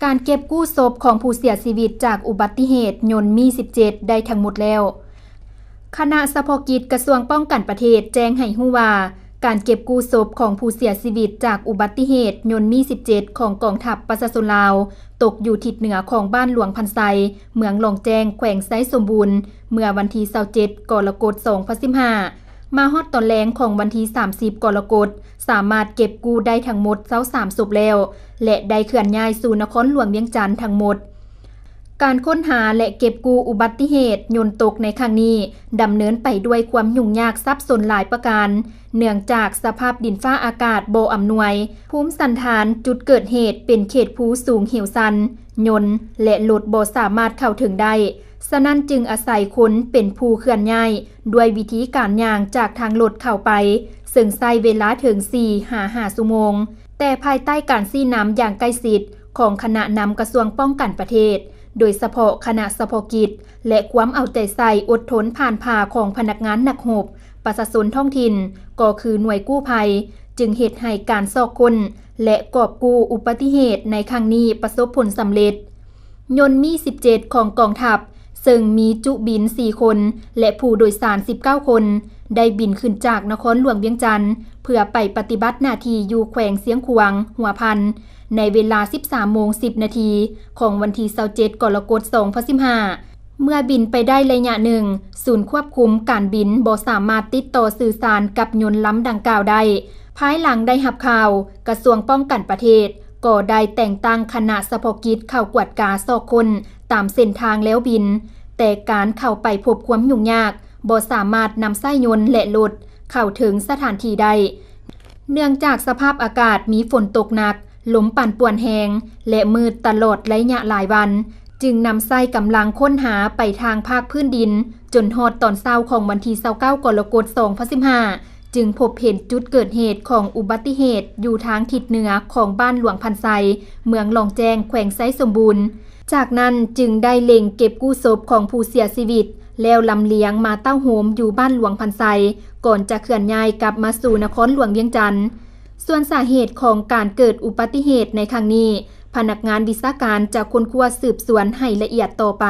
ການເກັບກູ້ສົບຂອງຜູ້ເສຍຊີວິດຈາກອຸບັດຕິເຫດຍົນມີສິບເຈັດ ໄດ້ທັງໝົດແລ້ວ. ຄະນະສະເພາະກິດກະຊວງປ້ອງກັນປະເທດແຈ້ງໃຫ້ຮູ້ວ່າ ການເກັບກູ້ສົບຂອງຜູ້ເສຍຊີວິດຈາກອຸບັດຕິເຫດຍົນມີສິບເຈັດ ຂອງກອງທັບປະຊາຊົນລາວ ຕົກຢູ່ທິດເໜືອຂອງບ້ານຫຼວງພັນໄຊ ເມືອງຫຼອງແຈ້ງ ແຂວງໄຊສົມບູນ ເມື່ອວັນທີຊາວເຈັດ ກໍລະກົດ ສອງພັນສິບຫ້າ ມາຮອດຕອນແລງຂອງວັນທີສາມສິບ ກໍລະກົດ ສາມາດເກັບກູ້ໄດ້ທັງໝົດຊາວສາມສົບແລ້ວ ແລະ ໄດ້ເຄື່ອນຍ້າຍສູ່ນະຄອນຫຼວງວຽງຈັນທັງໝົດ. ການຄົ້ນຫາ ແລະ ເກັບກູ້ອຸບັດຕິເຫດຍົນຕົກໃນຄັ້ງນີ້ ດຳເນີນໄປດ້ວຍຄວາມຫຍຸ້ງຍາກສັບສົນຫຼາຍປະການ ເນື່ອງຈາກສະພາບດິນຟ້າອາກາດບໍ່ອຳນວຍ, ພູມສັນຖານຈຸດເກີດເຫດເປັນເຂດພູສູງເຫວຊັນ, ຍົນ ແລະ ລົດບໍ່ສາມາດເຂົ້າເຖິງໄດ້, ສະນັ້ນຈຶ່ງອາໄສຄົນເປັນຜູ້ເຄື່ອນຍ້າຍດ້ວຍວິທີການຍ່າງຈາກທາງລົດເຂົ້າໄປ, ເຊິ່ງໃຊ້ເວລາເຖິງສີ່ຫາຫ້າຊົ່ວໂມງ. ແຕ່ພາຍໃຕ້ການຊີ້ນຳຢ່າງໃກ້ຊິດຂອງຄະນະນຳກະຊວງປ້ອງກັນປະເທດ, ໂດຍສະເພາະຄະນະສະເພາະກິດ ແລະ ຄວາມເອົາໃຈໃສ່ອົດທົນຜ່ານຜ່າຂອງພະນັກງານນັກຮົບ, ປະຊາຊົນທ້ອງຖິ່ນ ກໍຄືໜ່ວຍກູ້ໄພ ຈຶ່ງເຮັດໃຫ້ການຊອກຄົ້ນ ແລະ ກອບກູ້ອຸບັດຕິເຫດໃນຄັ້ງນີ້ປະສົບຜົນສຳເລັດ. ຍົນມີສິບເຈັດ ຂອງກອງທັບ ເຊິ່ງມີຈຸບິນສີ່ຄົນ ແລະ ຜູ້ໂດຍສານສິບເກົ້າຄົນ ໄດ້ບິນຂຶ້ນຈາກນະຄອນຫຼວງວຽງຈັນ ເພື່ອໄປປະຕິບັດໜ້າທີ່ຢູ່ແຂວງຊຽງຂວາງ ຫົວພັນ ໃນເວລາສິບສາມໂມງສິບນາທີ ຂອງວັນທີຊາວເຈັດ ກໍລະກົດ ສອງພັນສິບຫ້າ. ເມື່ອບິນໄປໄດ້ໄລຍະໜຶ່ງ, ສູນຄວບຄຸມການບິນບໍ່ສາມາດຕິດຕໍ່ສື່ສານກັບຍົນລຳດັ່ງກ່າວໄດ້. ພາຍຫຼັງໄດ້ຮັບຂ່າວ, ກະຊວງປ້ອງກັນປະເທດກໍໄດ້ແຕ່ງຕັ້ງຄະນະສະເພາະກິດເຂົ້າກວດກາຊອກຄົ້ນຕາມເສັ້ນທາງແລວບິນ, ແຕ່ການເຂົ້າໄປພົບຄວາມຫຍຸ້ງຍາກ, ບໍ່ສາມາດນຳໃຊ້ຍົນ ແລະ ລົດເຂົ້າເຖິງສະຖານທີ່ໄດ້. ເນື່ອງຈາກສະພາບອາກາດມີຝົນຕົກໜັກ, ລົມປັ່ນປ່ວນແຮງ ແລະ ມືດຕະຫຼອດໄລຍະຫຼາຍວັນ, ຈຶ່ງນຳໃຊ້ກຳລັງຄົ້ນຫາໄປທາງພາກພື້ນດິນ, ຈົນຮອດຕອນເຊົ້າຂອງວັນທີຊາວເກົ້າ ກໍລະກົດ ສອງພັນສິບຫ້າ ຈຶ່ງພົບເຫັນຈຸດເກີດເຫດຂອງອຸບັດຕິເຫດຢູ່ທາງທິດເໜືອຂອງບ້ານຫຼວງພັນໄຊ, ເມືອງຫຼອງແຈ້ງ, ແຂວງໄຊສົມບູນ. ຈາກນັ້ນຈຶ່ງໄດ້ເລັ່ງເກັບກູ້ສົບຂອງຜູ້ເສຍຊີວິດ ແລ້ວລຳລຽງມາເຕົ້າໂຮມຢູ່ບ້ານຫຼວງພັນໄຊ ກ່ອນຈະເຄື່ອນຍ້າຍກັບມາສູ່ນະຄອນຫຼວງວຽງຈັນ. ສ່ວນສາເຫດຂອງການເກີດອຸບັດຕິເຫດໃນຄັ້ງນີ້, ພະນັກງານວິຊາການຈະຄົ້ນຄວ້າສືບສວນໃຫ້ລະອຽດຕໍ່ໄປ.